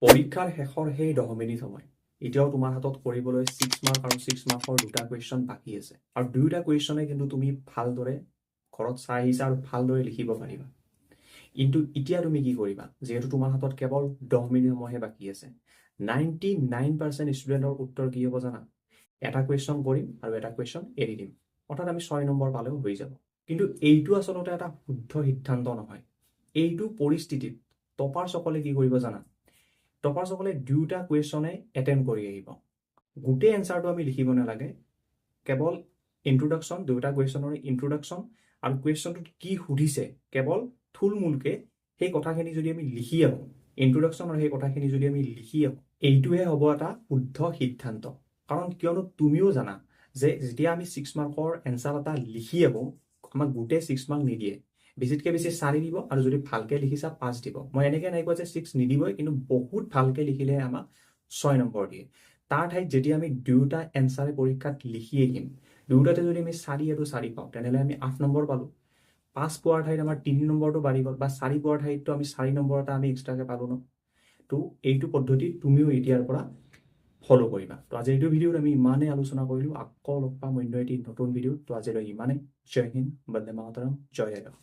পৰীক্ষাৰ শেষৰ সেই 10 মিনিট সময়, এতিয়াও তোমাৰ হাতত কৰিবলৈ 6 মাৰ্ক আৰু 6 মাৰ্কৰ দুটা কুৱেশ্যন বাকী আছে। আৰু দুয়োটা কুৱেশ্যনে কিন্তু তুমি ভালদৰে ঘৰত চাই আহিছা আৰু ভালদৰে লিখিব পাৰিবা। কিন্তু এতিয়া তুমি কি কৰিবা? যিহেতু তোমাৰ হাতত কেৱল 10 মিনিট সময়হে বাকী আছে, 99% ষ্টুডেণ্টৰ উত্তৰ কি হ'ব জানা? এটা কুৱেশ্যন কৰিম আৰু এটা কুৱেশ্যন এৰি দিম, অৰ্থাৎ আমি 6 নম্বৰ পালেও হৈ যাব। কিন্তু এইটো আচলতে এটা শুদ্ধ সিদ্ধান্ত নহয়। এইটো পৰিস্থিতিত টপাৰসকলে কি কৰিব জানা? টপাৰসকলে দুয়োটা কুৱেশ্যনে এটেম্প কৰি আহিব। গোটেই এনচাৰটো আমি লিখিব নালাগে, কেৱল ইন্ট্ৰডাকশ্যন, দুয়োটা কুৱেশ্যনৰে ইন্ট্ৰডাকশ্যন আৰু কুৱেশ্যনটোত কি সুধিছে কেৱল থুলমূলকে সেই কথাখিনি যদি আমি লিখি আহোঁ, ইন্ট্ৰডাকশ্যন আৰু সেই কথাখিনি যদি আমি লিখি আহোঁ, এইটোহে হ'ব এটা শুদ্ধ সিদ্ধান্ত। কাৰণ কিয়নো তুমিও জানা যে যেতিয়া আমি 6 মাৰ্কৰ এনচাৰ এটা লিখি আহোঁ, আমাক গোটেই 6 মাৰ্ক নিদিয়ে, বেছিতকৈ বেছি 4 দিব আৰু যদি ভালকৈ লিখিছা 5 দিব। মই এনেকৈ নাই কোৱা যে 6 নিদিবই, কিন্তু বহুত ভালকৈ লিখিলেহে আমাক 6 নম্বৰ দিয়ে। তাৰ ঠাইত যেতিয়া আমি দুয়োটা এনচাৰে পৰীক্ষাত লিখি আহিম, দুয়োটাতে যদি আমি 4 আৰু 4 পাওঁ, তেনেহ'লে আমি 8 নম্বৰ পালোঁ। 5 পোৱাৰ ঠাইত আমাৰ 3 নম্বৰটো বাঢ়ি গ'ল বা 4 পোৱাৰ ঠাইততো আমি 4 নম্বৰ এটা আমি এক্সট্ৰাকৈ পালোঁ ন? তো এইটো পদ্ধতি তুমিও এতিয়াৰ পৰা ফ'ল' কৰিবা। তো আজি এইটো ভিডিঅ'ত আমি ইমানেই আলোচনা কৰিলোঁ। আকৌ লগ পাম অন্য এটি নতুন ভিডিঅ'ত। তো আজিলৈ ইমানেই। জয় হিন্দ, বন্দে মাতৰম, জয় আই অসম।